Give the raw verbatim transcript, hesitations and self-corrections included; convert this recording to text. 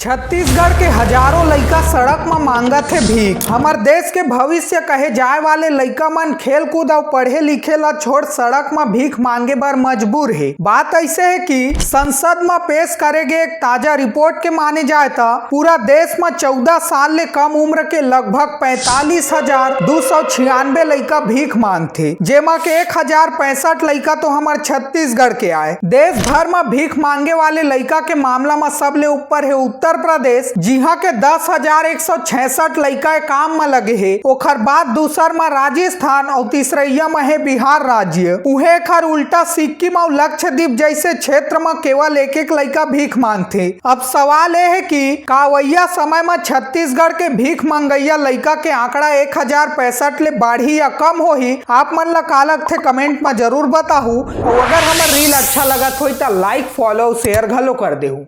छत्तीसगढ़ के हजारों लइका सड़क म मांगत हे भीख। हमर देश के भविष्य कहे जाए वाले लइका मन खेल कूद अउ पढ़े लिखे ला छोड़ सड़क म भीख मांगे बर मजबूर हे। बात अइसे हे कि संसद म पेश करे गे एक ताजा रिपोर्ट के माने जाए त पूरा देश म चौदह साल ले कम उम्र के लगभग पैंतालीस हजार दू सौ छियानबे लइका भीख मांगथे, जेमा के एक हजार पैंसठ लइका तो हमर छत्तीसगढ़ के आय। देश भर म भीख मांगे वाले लइका के मामला म सबले ऊपर हे उत्तर प्रदेश, जिहां के दस हजार एक सौ छियासठ लइका ए काम म लगे हे। ओखर बाद दूसर म राजस्थान अउ तीसरइया म हे बिहार राज्य। उहे एखर उल्टा सिक्किम अउ लक्षद्वीप जइसे क्षेत्र म केवल एक एक लइका भीख मांगथे। अब सवाल ए हे कि का अवइया समय म छत्तीसगढ़ के भीख मंगइया लइका के आंकड़ा एक हजार पैंसठ ले बाढ़ही या कम होही? आप मन ला का लगथे, कमेंट म जरूर बताहू। अउ अगर हमर रील अच्छा लगत होही त लाइक, फॉलो, शेयर घलो कर देहू।